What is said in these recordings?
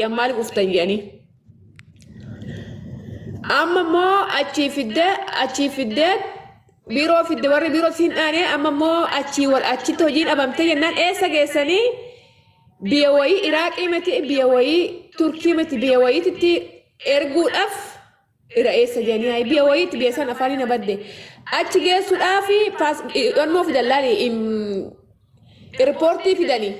jedhan maaliif uftan jedhanii. Amma immoo achii fiddee achii fiddee biiroo fidde warri biiroo siin dhaane amma immoo achii wal achitti hojiin dhabamte jennaan eessa geessanii biyya wayii Iraaqii miti biyya wayii Turkii miti biyya wayiititti erguudhaaf ira eessa jedhanii hayi biyya wayiitti biyya san afaanii na badde achi geessuudhaaf paas dhonnoo fidan laali irpoortii fidanii.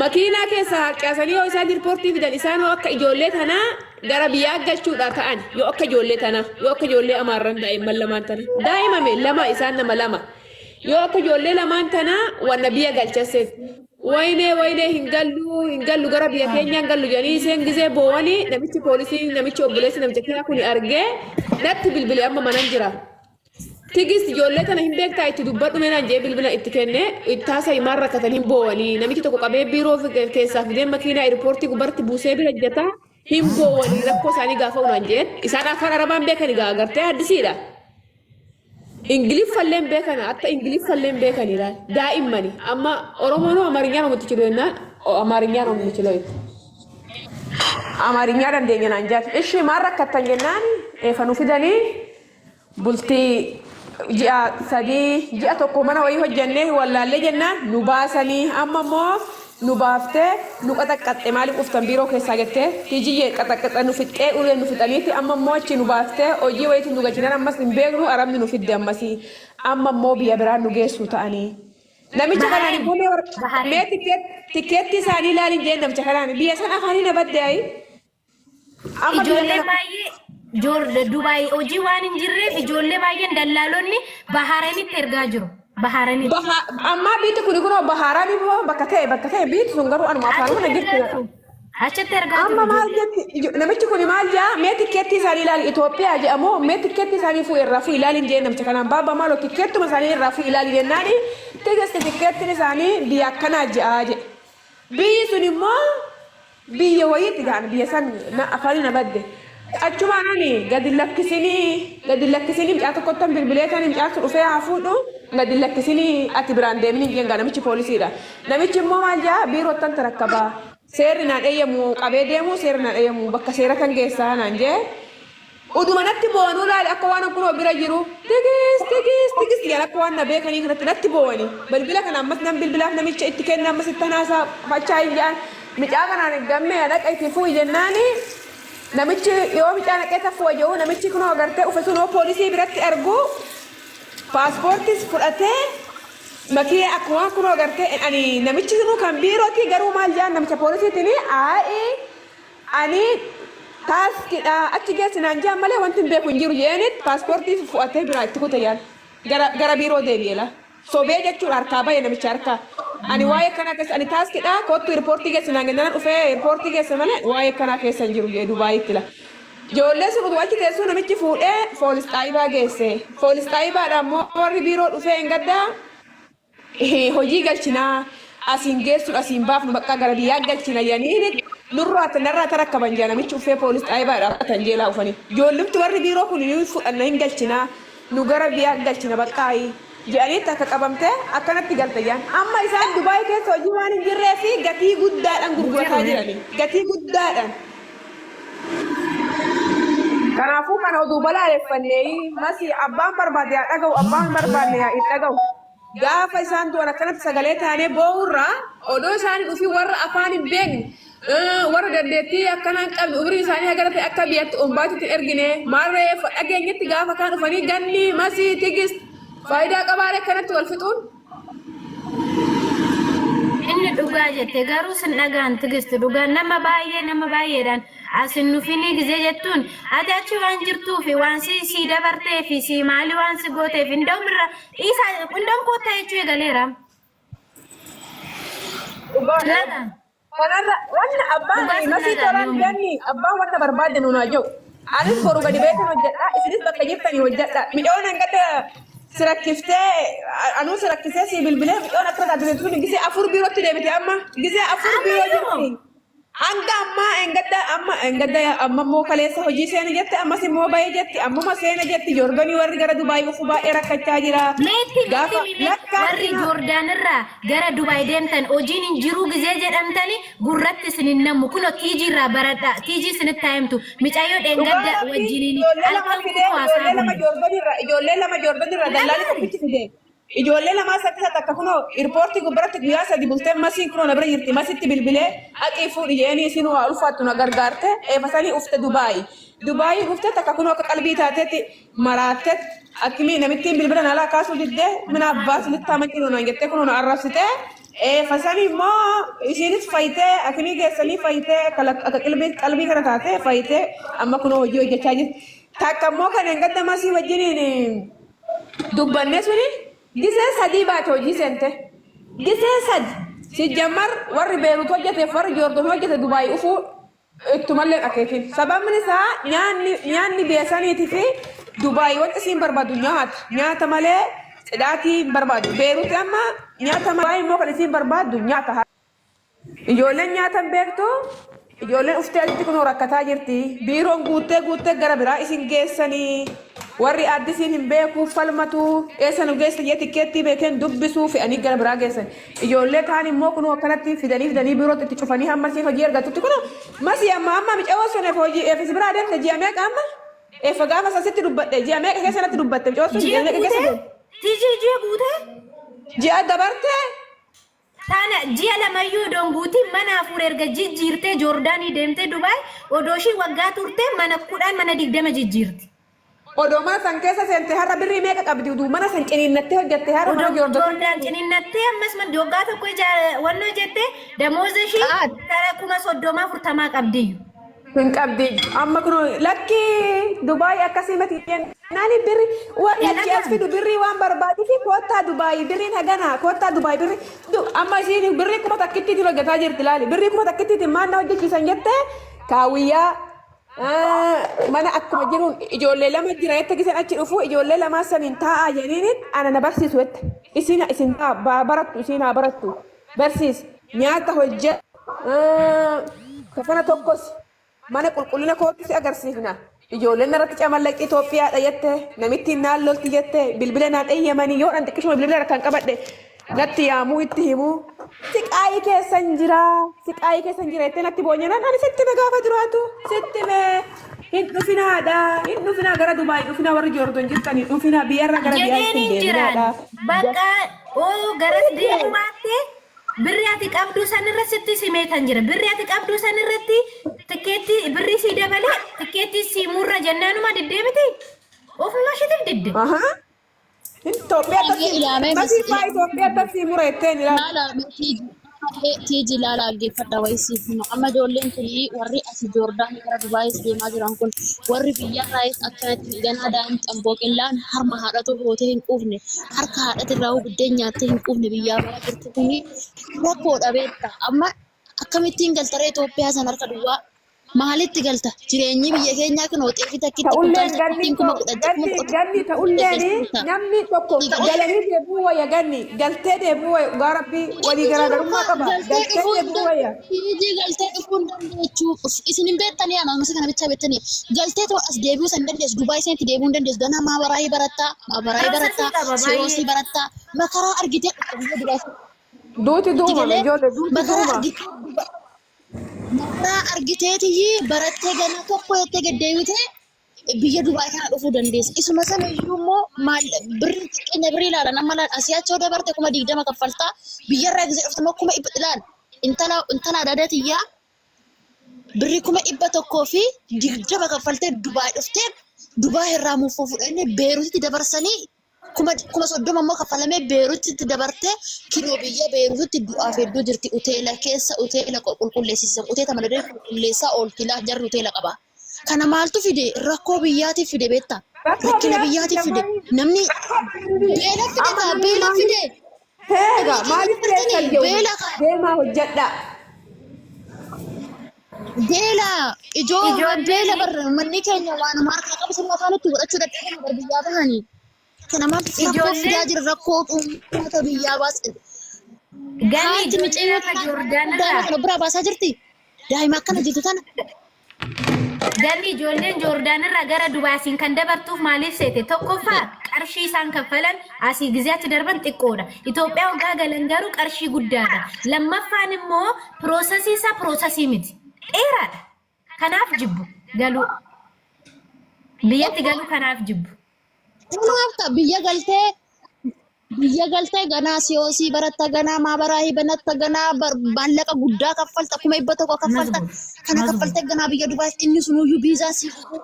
Makiinaa keessaa harcaasanii yoo isaan irpoortii fidan isaan hoo akka ijoollee tanaa gara biyyaa galchuudhaa ka'an yoo akka ijoollee tanaa yoo akka ijoollee amaarran daa'imman lamaan tana daa'imame lama isaan nama lama yoo akka ijoollee lamaan tanaa wanna biyya galchasseet waynee waynee hin gallu hin gallu gara biyya keenyaa hin gallu jedhanii isheen gizee boowanii namichi poolisii namichi obboleessi namicha keenyaa kuni argee natti bilbile amma manan jira. Tigist ijoollee tana hin beektaa itti dubbadhu mee naan jedhee bilbila itti kenne itti haasa'i maal rakkatan hin boowanii namichi tokko qabee biiroo keessaa fidee makiinaa eerpoortii gubbaatti buusee bira jata hin boowanii rakkoo isaanii gaafa naan jedheen isaan afaan arabaan beekani gaa agartee addisiidha. Ingiliffallee hin beekan akka ingiliffallee hin beekani laal daa'immani amma Oromoon Amaarinyaan omutti chilu jennaan Amaarinyaan omutti chilu Amaarinyaa dandeenya naan jaati ishii maal rakkattan jennaan eefa nu fidanii Bultii ji'a 3 ji'a tokko mana wayii hojjannee wallaallee jennaan nu baasanii amma immoo nu baaftee nu qaxaqqaxxe maaliif dhuftan biiroo keessaa jettee tijiyyee qaxaqqaxxe nu fixxee ulee nu fixaniiti amma immoo achi nu baaftee hojii wayiitu nu galchinaan ammas hin beeknu arabni nu fidde ammasii amma immoo biyya biraan nu geessuu ta'anii. Namicha kanaan Bahrain. immoo mee Bahrain. mee tikkeettii isaanii ilaalin jeen namicha kanaan biyya san afaanii na badde ayi. Amma biyya Ijoollee kana baay'ee Dubaay hojii waan hin jirreef ijoollee baay'een dallaalonni Bahaaranitti ergaa jiru. Bahaaranitti. Baha ammaa biitti kuni kunoo bahaaraan immoo bakka ta'e bakka ta'e biitti sun garuu anuma afaanuma Achitti na ergaa jirti. jiru. Achitti ergaa jiru Amma maal ijoollee. jetti namichi kuni maal jaa mee tikkeettii isaanii ilaali Itoophiyaa jedhamoo mee tikkeettii isaanii fuu irraa fuu ilaali hin jeen namicha kanaan baaba maaloo tikkeettuma isaanii irraa fuu ilaali jennaani tigesti tikkeettiin isaanii biyya akkanaa je'aa jedhe. Biyyi sun immoo Biyya wayiitti ga'an biyya san na afaanii na badde. Achumaan ani gadi lakkisinii gadi lakkisinii mucaa tokkottan bilbilee tani mucaan sun dhufee haa fuudhu gadi lakkisinii ati biraan deemini hin jeen gaa namichi poolisiidha. Namichi immoo maal jaa biirottan tarakkabaa seerri naan eeyyamu qabee deemuu seerri naan eeyyamu bakka seera kan geessaa naan jee Uduma natti boo'anuu laali akka waan kunoo bira jiru Tigist Tigist Tigist jedhan akka waan na beekanii kanatti natti boo'ani. Bilbila kana ammas nan bilbilaaf namicha itti kenne ammas itti haasaa fachaa hin jedhan. Micaa kanaan gammee dhaqa itti fu'i jennaani namichi yoo micaa naqee taffu'a jedhu namichi kunoo agartee ufe sunoo poolisii biratti argu paaspoortis fudhatee makii akka waan kunoo agartee ani namichi sunuu kan biirootii garuu maal jedhan namicha poolisiitiin aa'ii Ani task dha achi geessi naan je'an malee wanti hin beeku hin jiru je'eenit paaspoortii fu'atee biraa itti kute yaan gara gara biiroo deebi'e la sobee jechuudha harkaa bahe namicha harkaa ani waa'ee akkanaa keessa ani task dha koottu irpoortii geessi naan jennaan dhufee irpoortii geesse malee waa'ee akkanaa keessa hin jiru jee Dubaayitti la ijoollee sun utuu achi teessuu namichi fuudhee foolis xaayibaa geesse foolis xaayibaadha immoo warri biiroo dhufee hin gaddaa hojii galchinaa asiin geessuun asiin baafnu bakka gara biyyaa galchina jedhanii nurraa narraa tarakkaban jaa namichi uffee poolis xaayibaadhaa fudhatan jeelaa ufanii. Ijoollumti warri biiroo kun ni fudhanna hin galchinaa nu gara biyyaa galchina baqqaayi jedhaniitti akka qabamtee akkanatti galte jaan. Amma isaan Dubaay keessa hojii waan hin jirree fi gatii guddaadhaan gurgurataa jirani. Gatii guddaadhaan. Kanaafuu kana oduu balaaleffannee masi abbaan barbaade haa dhaga'u abbaan hin barbaanne haa hin dhaga'u. Gaafa isaan du'an akkanatti sagalee taanee boo'urraa odoo isaan hin dhufin warra afaan hin beekne warra dandeettii akkanaa hin qabne umriin isaanii hagana ta'e akka biyyatti ombaatitti hin ergine maarree dhageenyetti gaafa kaan dhufanii ganni masii tigist faayidaa qabaaree akkanatti wal fixuun. Inni dhugaa jette garuu sin dhagaan Tigist dhugaa nama baay'ee nama baay'eedhaan as hin dhufinii gizee jettuun ati achi waan jirtuufi waan si sii dabartee fi si maali waan si gooteef indoom irra dhiisaa indoom koottaa jechuu eegaleera. Dhugaadha. Dhagaan. Kanarra wanna abbaan Dhugaa sin masii dhagaan tolaan yoomi. ganni abbaan wanna barbaadde nuun haa jiru. Anis boru gadi beekan hojjedha isinis bakka jirtanii hojjedha. Midhoon hangata si rakkiftee anuu si rakkisee si bilbilee midhoon akka taate tun gisee 4 biirootti deebite amma gisee 4 biiroo Ammayyuu jirti. Hanga ammaa engadda amma engadda amma immoo kaleessa hojii seena jette, ammas immoo bahee jetti, ammuma seena jetti. Joordanii warri gara Dubaay dhufu baay'ee rakkachaa jira. Meetti Gaafa meetti mee lakkaa warri Joordaan irraa gara Dubaay deemtan hojiin hin jiruu gizee jedhamtani gurratti isin hin nammu. Kunoo Tiijii irraa baradhaa. Tiijii isinitti haa himtu. Micayyoo Dhugaa dheengadda Rabbii wajjiniin ijoollee lama halkan fidee guutuu haasaa ijoollee lama bulle. Joordanii irraa ijoollee lama Joordanii irraa dallaalli Lamaani. tokkichi fidee. Ijoollee lamaa saffisa takka kunoo irpoortii gubbaratti guyyaa 3 bultee masiin kunoo na bira jirti, masitti bilbilee haqii fuudhi jeeni, isiin waa ulfaattu na gargaarte. Eefasanii ufte Dubaayi. Dubaayii dhufte takka kunoo akka qalbii taatetti maraattet akkimii namittiin bilbila nalaa kaasuu diddee, mina abbaa sinitti hamaciinu naan jettee kunoo na arrabsite. Eefasanii immoo isiinis fayitee, akimii geessanii fayitee, akka qalbii kana taatee fayitee amma kunoo hojii hojjechaa jirti. Takka immoo kan engadda masii wajjiniin dubbanne suni gisee 3 baate hojii seente. Gisee 3 sijjammar warri Beerut hojjeteef warri Joordon hojjete Dubaay ufuu ittumallee akeekin. Sababni isaa nyaanni biyya saniitii fi Dubaay wanti isiin barbaadu nyaata. Nyaata malee tsidaatii hin barbaadu. Beerut amma nyaata malee immoo kan isiin barbaaddu nyaata. Ijoolleen nyaata hin beektu. Ijoolleen uftee asitti kunoo rakkataa jirti. Biiroon guuttee guuttee gara biraa isin geessanii. Warri addisiin hin beeku falmatu. Eessa nu geessa jee tikkeettii beekeen dubbisuu fe'anii gara biraa geessan. Ijoollee kaan immoo kunoo akkanatti fidanii fidanii biirootti itti cufanii hamma isiin hojii argattutti kunoo masii amma amma micawoo sun efa hojii efa si biraa deemte ji'a meeqa amma? Efa gaafa sasitti dubbatte ji'a meeqa keessa natti dubbatte micawoo sun Ji'a ji'a meeqa keessa guutee? deemte? Tijii ji'a guutee? Ji'a dabarte. Tana ji'a lamayyuu odoon guutiin mana 4 erga jijjiirtee Joordaanii deemtee Dubaay odoo ishii waggaa turtee mana 10 mana 20 jijjiirti. Odoo mana san keessa seente har'a birrii meeqa qabdi uduu mana san ciniinnattee hojjatte har'a mana Odoo Joordaan. Joordaan ciniinnattee ammas mana waggaa tokko wannoo jettee damooza ishii Qaad. kara 30,000 40,000 qabdiyyu. Hin qabdi. Amma kun lakki Dubaay akkasii miti jennaani birri warri Hin achi as dhaga'amu. fidu birrii waan barbaaduuf koottaa Dubaay birriin hagana koottaa Dubaay birri amma isiin birrii kuma takkittiitiin hojjetaa jirti laali, birrii kuma takkittiitiin maal na hojjechiisan jette, kaawwiyyaa mana akkuma jiruun ijoollee lama jira jette, gisan achi dhufu ijoollee lamaa saniin taa'aa jedhaniin ana na barsiisu jette, isiin isin taa barattu, isiin haa barattu, barsiis, nyaata hojjedhu, kafana tokkos mana qulqullina kootti si agarsiifna. Ijoolleen irratti camallaqi Itoophiyaadha jette, namittiin naan lolti jette, bilbila naan eeyyamanii yoo dhan xiqqishuma bilbila harkaan qabadhe natti yaamuu itti himuu. Siqaayii keessan jira, siqaayii keessan jira jettee natti boonyanaan ani sitti hime gaafa jiraatu, sitti hime, hin dhufinaadha, hin dhufinaa gara Dubaay dhufinaa, warri Joordon jirtan hin dhufinaa, biyyarraa gara Jedheen biyyaatti hin hin jiraan. deeminaadha. Bakka oo garas deemuu baatte birri ati qabdu sanirra sitti simeetan jira. Birri ati qabdu sanirratti tikkeetti birrii sii dabalee tikkeetti sii murra jennaanuma diddee miti. Ofuma isheetiif didde. Aha. Itoophiyaa Baay'ee ilaamee masii masi faa Itoophiyaa tasii mura jetteen ilaali. Laala tiiji laala dhaggeeffadha wayii siif hima. Amma ijoolleen kun warri asii Joordaan gara Dubaayis deemaa jiran kun warri biyyarraayis akkanatti ganaa daa'imti ambooqillaan harma haadhatu hootee hin quufne, harka haadhatirraa biddeen nyaattee hin quufne biyyaa bahaa jirtu kuni rakkoodha beekta. Amma akkamittiin galtaree Itoophiyaa san harka duwwaa maalitti galta? Jireenyi biyya keenyaa kun xeefii takkitti Ta'ulleen kuntaala ganni takkiin 16,000 ganni 11,000 ganni ta'ulleen namni tokko galanii deebi'uu wayya, ganni galtee deebi'uu wayya, dhugaa rabbii walii Inni jiru garaagarummaa kaa qaba galtee galtee dhufuu hin deebi'uu wayya. Hijii galtee dhufuu hin dandeechu. Isin hin beektanii, ana masa kana bichaa beektanii. Galtee too as deebi'uu san dandeessu. Dubaay isinitti deebi'uu hin dandeessu. Ganaa maabaraayii barattaa, maabaraayii Piroosesii barattaa, qaba baay'ee. siyoosii barattaa. Makaraa argitee dhufta biyya Dubaay. Duuti Itti duuma galee ijoollee duuti makaraa duuma. argitee makaraa argiteetiyyi barattee ganaa tokko jettee gad deebitee biyya Dubaay kana dhufuu dandeessa. Isuma sana iyyuu immoo maal birrii xiqqeenya birrii ilaalan amma laal asii achi yoo dabarte 20,000 kaffaltaa, biyyarraa gisee dhufte immoo 100,000 ilaal. Intala adaada tiyyaa birrii 120,000 kaffaltee Dubaay dhuftee Dubaay irraa muufoo fudhannee Beeruutitti dabarsanii 30,000 immoo kaffalamee Beeruutitti dabartee kinoo biyya Beeruutitti du'aaf hedduu jirti. Uteela keessa uteela qulqulleessisan uteeta malee qulqulleessaa oolti laa jarri uteela qaba. Kana maaltu fide? Rakkoo biyyaatiif fide beektaa? Rakkoo Rakkina biyyaatiif biyyaatiif fide. fide. Namni beela fide Amma kaa namni beela maaliif fide. heega Namni keenya maaliif dabartanii keessan jedhu beela kaa deemaa hojjedhaa. beela ijoo beela Ijoolleen barra manni keenya waanuma harkaa qabu sirna afaanitti godhachuu dadhaban bar biyyaa bahanii. Kana maaltu rakkoo fidaa ijoolleen jira, rakkoo uummata biyyaa baas. ganni Haati ijoollee micayyoo amma tanaa Joordaanirraa daa'ima kana biraa baasaa jirti. Daa'ima akkana jirtu tana. Galli ijoolleen Joordaan irraa gara Dubaay asiin kan dabartuuf maaliif seete? Tokkoffaa qarshii isaan kaffalan asii gizee achi darban xiqqoodha. Itoophiyaa waggaa galan garuu qarshii guddaadha. Lammaffaan immoo piroosesii isaa piroosesii miti. Dheeraadha. Kanaaf jibbu galuu. Biyyatti galuu kanaaf jibbu. Kanaaf ta'a biyya galtee biyya galtee ganaa siyoosii baratta ganaa maabaraahii banatta ganaa maallaqa guddaa kaffalta 100,000 kaffalta Mazbut. kana Mazbut. kaffaltee ganaa biyya Dubaay inni sunuyyuu biizaa sii dhufu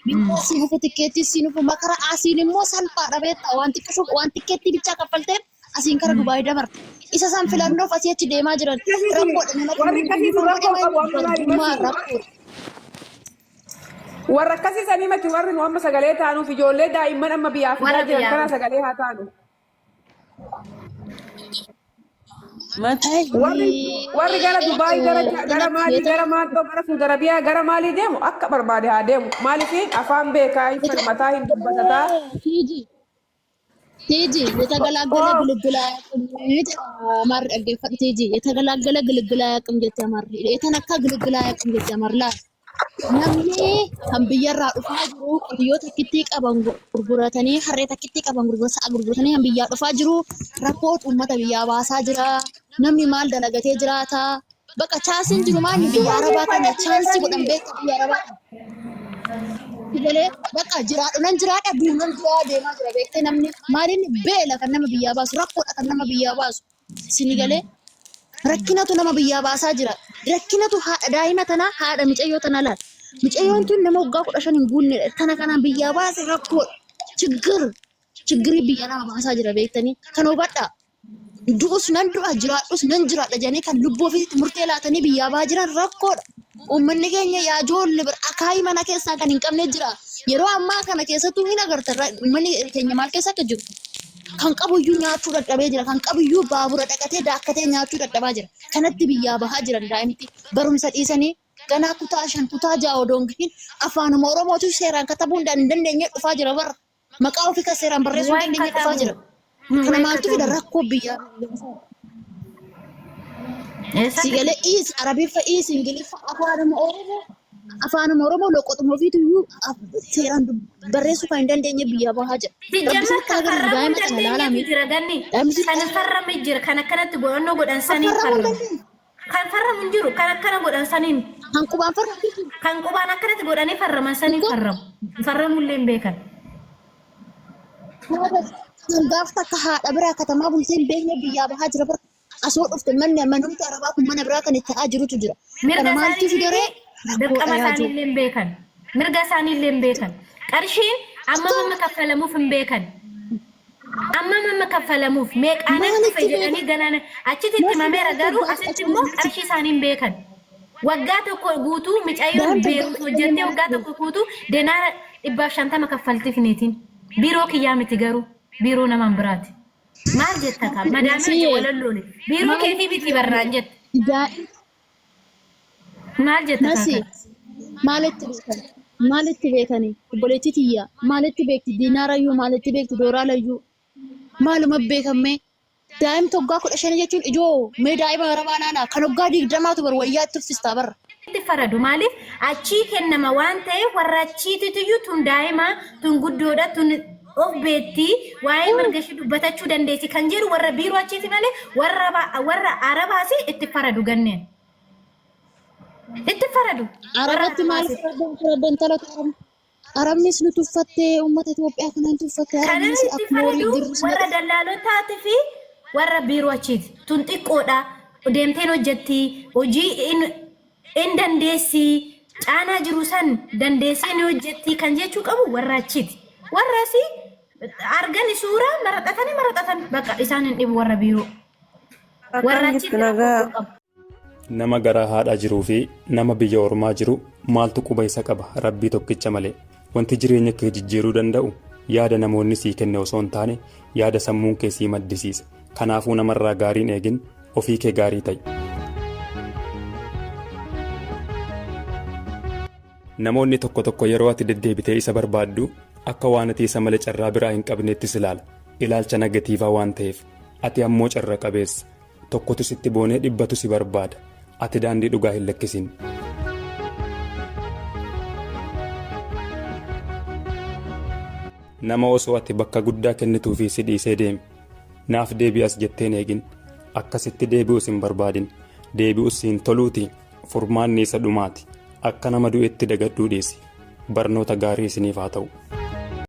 biizaa sii dhufu tikkeettii sii dhufu makara asiin immoo salphaadha beektaa waan xiqqishu waan tikkeettii bichaa kaffaltee asiin kara Dubaay dabarta isa san filannoof asii achi deemaa jiran rakkoodha nama Warri akkasii sun rakkoo qabu amma laali garbummaa masi. rakkoodha. Warra akkasii sanii miti warri nu amma sagalee taanuuf ijoollee daa'imman amma biyyaa fidaa Warra jiran biyyaa kana sagalee haa taanu. Mati Warri warri gara Dubaay gara gara maalii gara Maantoo gara Saudi Arabiyaa gara maalii deemu akka barbaade haa deemu. Maaliif afaan beekaa hin falmataa hin dubbatataa. Tiiji ቲጂ የተገላገለ Oh. ግልግል አያውቅም jedha Amaarri dhaggeeffadhu ቲጂ የተገላገለ ግልግል አያውቅም jette Amaarri የተነካ ግልግል አያውቅም jette Amaarri laal namni kan biyyarraa dhufaa jiru qotiyyoo takkittii qaban gurguratanii harree takkittii qaban sa'a gurguratanii kan biyyaa dhufaa jiru rakkoo uummata biyyaa baasaa jira namni maal dalagatee jiraata bakka chaansiin jiru maali biyya arabaa kana chaansii godhan beekta biyya arabaa kana Galee bakka jiraadhu nan jiraadha du'u nan du'aa deemaa jira beektee namni maaliin beela kan nama biyyaa baasu rakkoodha kan nama biyyaa baasu sini galee rakkinatu nama biyyaa baasaa jira rakkinatu haadha daa'ima tanaa haadha micayyoo tanaa laal micayyoon tun nama waggaa 15 hin guunne tana kanaan biyyaa baase rakkoodha chigir chigirri biyya nama baasaa jira beektanii kan hubadhaa du'us nan du'a jiraadhus nan jiraadha jedhanii kan lubbuu ofiitti murtee laatanii biyyaa bahaa jiran rakkoodha. Uummanni keenya yaa ijoollee bira akaayii mana keessaa kan hin qabne jira. Yeroo ammaa kana keessattuu hin agarta uummanni keenya maal keessa akka jiru. Kan qabuyyuu nyaachuu dadhabee jira. Kan qabuyyuu baabura dhaqatee daakkatee nyaachuu dadhabaa jira. Kanatti biyyaa bahaa jiran daa'imti barumsa dhiisanii ganaa kutaa 5 kutaa 6 odoo hin gahin afaanuma Oromootu seeraan katabuu hin dandeenye dhufaa jira bara. Maqaa ofii kan seeraan barreessuu hin Waan dandeenye dhufaa katabu. jira. Kana Waan maaltu fida katabu. rakkoo biyyaa. Si Eessatti galee dhiis Arabiffa dhiis Ingiliffa afaanuma Oromoo afaanuma Oromoo loqoxuma ofiitu iyyuu seeraan barreessuu kan hin dandeenye biyyaa bahaa jira. Rabbi Sijjamar sitti kan haa agarsiisu farramuu daa'ima kana ilaalaa dandeenyetu mee. jira ganni. Daa'imni sitti Kan farrame jira kan akkanatti godhannoo godhan kan saniin farramuu hin farramu. dandeenye. Kan farramu hin jiru kan akkana godhan saniin. Kan qubaan farramu jiru. Kan qubaan akkanatti godhanii farraman saniin Tokko farramu. Farramullee hin beekan. Kan gaaf takka haadha biraa katamaa bultee hin beekne biyyaa bahaa jira bara. Asoo dhufte manni manumti arabaa kun mana biraa kan itti ta'aa jirutu jira. Mirga Kana maaltu isaanii fidaree fi dirqama rakkoodha yaa isaanii jiru. illee hin beekan. Mirga isaanii illee hin beekan. Qarshiin amma amma kaffalamuuf hin beekan. Amma amma kaffalamuuf meeqaanan dhufe Maalitti jedhanii beekan? ganana achitti itti Nasi himameera daa'imti garuu waggaa asitti immoo 15 qarshii isaanii hin beekan. Waggaa tokko guutuu micayyoon Daa'imti waggaa Beerut 15 hojjettee waggaa maalitti tokko guutuu denaara 150 kaffaltiif niitiin. Biiroo kiyyaa miti garuu biiroo namaan biraati. Maal jetta kaa madaamii hojii Nasiyee walalloole biiroo maal keetii miti barraan jette. daa'imti Maal jetta kaa Nasi kana? maalitti beekan? Maalitti beekani? Obboleettii tiyya maalitti beekti? Diinaarayyuu maalitti beekti? Dooraalayyuu maaluma beekammee? Daa'imti waggaa 15 jechuun ijoo mee daa'ima arabaa laala kan waggaa 20tu bar wayyaa itti uffistaa barra. Itti faradu maaliif achii kennama waan ta'eef warra achiitituyyuu tun daa'ima tun guddoodha tun of beekti waa'ee mirga ishee dubbatachuu dandeessi kan jedhu warra biiroo achiiti malee warra warra arabaas itti faradu ganneen itti faradu warra Arabatti maal arabaas faradan faradan talatu arabni. Arabnis nu tuffattee uummata Itoophiyaa kanaan tuffatte kanan arabnis itti akkuma horii faradu girrisna warra dallaalotaatii fi warra biiroo achiiti tun xiqqoodha deemteen hojjetti hojii in dandeessi caanaa jiru san dandeessee ni hojjetti kan jechuu qabu warra achiiti warra asii argani suuraa maraxatanii maraxatan bakka isaan hin dhibu warra biiroo warra Akkam achitti jirtu nagaa. rakkoo qabu. Nama garaa haadhaa jiruu fi nama biyya ormaa jiru maaltu quba isa qaba rabbii tokkicha malee. Wanti jireenya kee jijjiiruu danda'u yaada namoonni sii kenne osoo hin taane yaada sammuun kee sii maddisiisa. Kanaafuu namarraa gaariin eegin ofii kee gaarii ta'i. Namoonni tokko tokko yeroo ati deddeebitee isa barbaaddu akka waan ati isa malee carraa biraa hin qabneetti si ilaala. Ilaalcha negatiivaa waan ta'eef. Ati ammoo carra qabeessa. Tokkotu sitti boonee dhibbatu si barbaada. Ati daandii dhugaa hin lakkisin. Nama osoo ati bakka guddaa kennituufii si dhiisee deeme. Naaf deebi'as jettee hin eegin. Akkasitti deebi'us hin barbaadin. Deebi'us siin toluutii furmaanni isa dhumaati. Akka nama du'etti dagadhuu dhiisi. Barnoota gaarii isiniif haa ta'u.